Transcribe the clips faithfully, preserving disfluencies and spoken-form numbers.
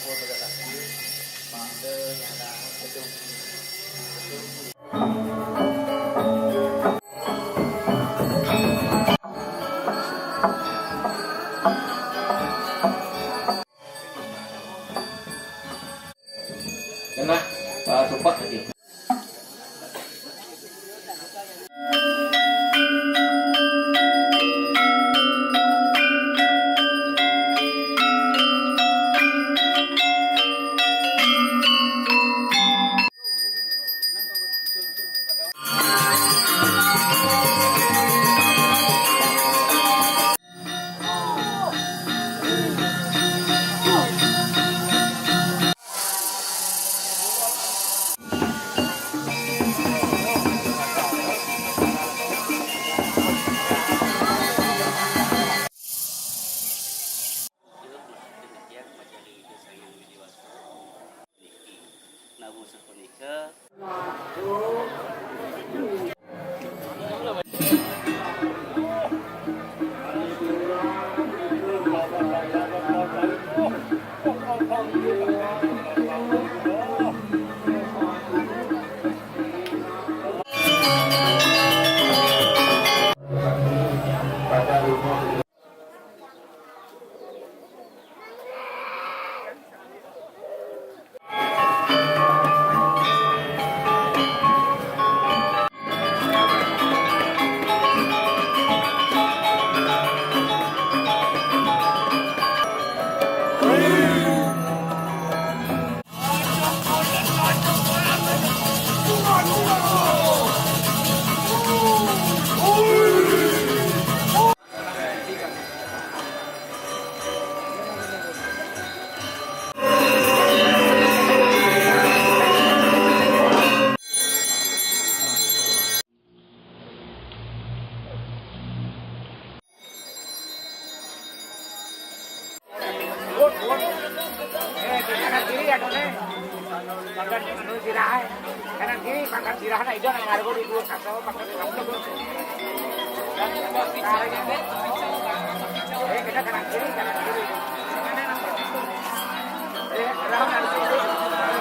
Kena, eh, sumpah lagi. Namun sapunika,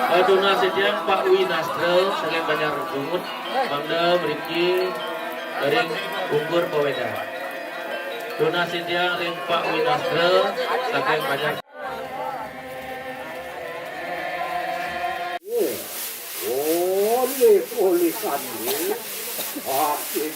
Eh, tunas titiang Pak Winastra saking Banjar Bungut, mangda mriki ring Ungkur Pawedar. Tunas titiang ring Pak Winastra saking Banjar. Oleh, oleh kami, makin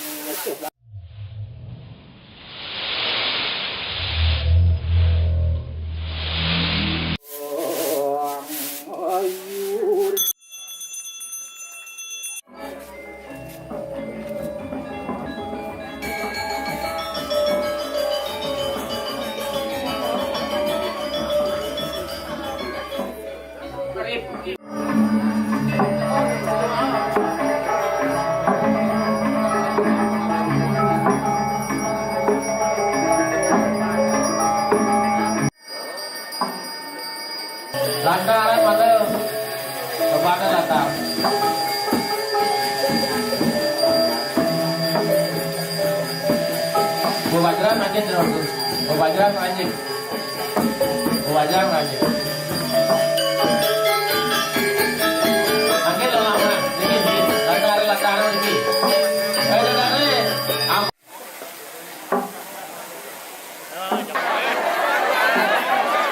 Lantaran mata bebana lantar. Bu Bajran makin terus. Bu Bajran makin. Bu Bajran makin. Makin lama. Dikit, dikit. Lantaran, lantaran, dikit. Eh, lantaran.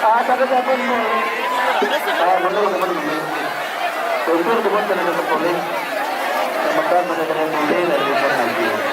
Ah, tapi siapa yang mau? Ah, betul, teman-teman. Untuk teman-teman yang boleh. Teman-teman yang boleh dari informasi.